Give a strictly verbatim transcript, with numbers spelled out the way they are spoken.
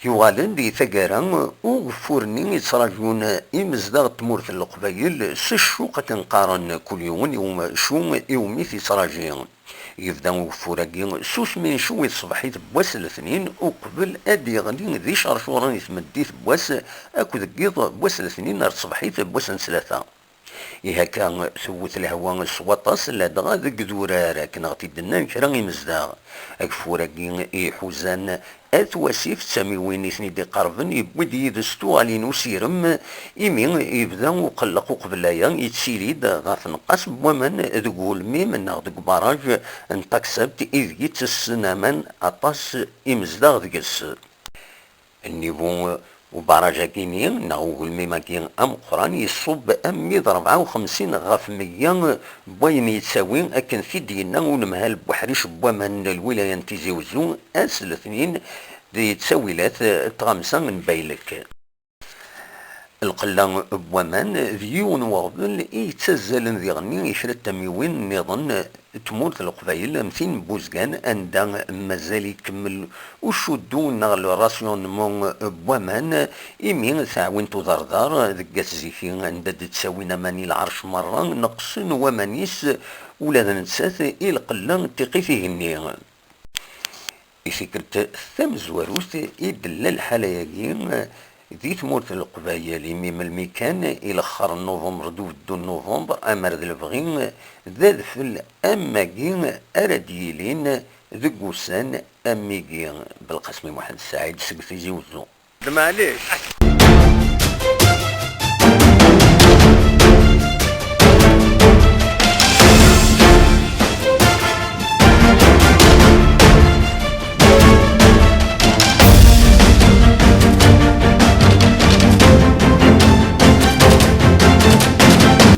Yuɣalen di taggara ugeffur-nni yettraǧun imezdaɣ n tmurt n Leqbayel s ccuq akken qqaren kul yiwen iwm-, cu iwmi t-yettraǧi. Yebda ugeffur-agi s usmi n cwi tṣebḥit n wass letnin uqbel ad d-yeɣli d icercuren i tmeddit n wass akked deg yiḍ n wass letnin ar tṣebḥit n wass n ttlata. Ihi akka tewwet lehwa s waṭas ladɣa deg idurar akken ɣ-t-id-nnan kra imezdaɣ. Ageffur-agi iḥuzan at wasif d tamiwin i ten-id-iqerben yewwi-d yid-s tuɣalin usirem, imi yebda uqelleq uqbel aya yettili-d ɣef tneqqas n waman deg ugelmim neɣ deg ubaraj n Taksabt ideg ittessen aman aṭas imezdaɣ deg-s. Nnibu ubaraj-agi-nni neɣ ugelmim-agi ameqqran iṣubb armi d rebɛa u xemsin ɣef meyya n wayen yettawi, akken t-id-yenna unemhal n uḥric n waman n lwilaya n Tizi Wezzu ass letnin di ttawilat n tɣamsa n Baylek. Lqella n waman d yiwen n weɣbel i yettazzalen diɣenni i kra n tamiwin nniḍen n tmurt n Leqbayel am tin n Buzgan, anda mazal ikemmel ucuddu neɣ le rationnement n waman, imi taɛwint uḍardar deg at ziki anda d-ttawin aman i lɛerc merra neqsen waman-is ula d nettat i lqella n tiqit igenni. I tikkelt tamezwarut i d-tella lḥala-agi di tmurt n Leqbayel, imi melmi kan ilexxer n Nuvember d ubeddu n Nuvember, amer d lebɣi d adfel am wagi ara d-yilin deg wussan am wigi. Belqasmi Muḥend Saɛid seg Tizi Wezzu. D maɛlic.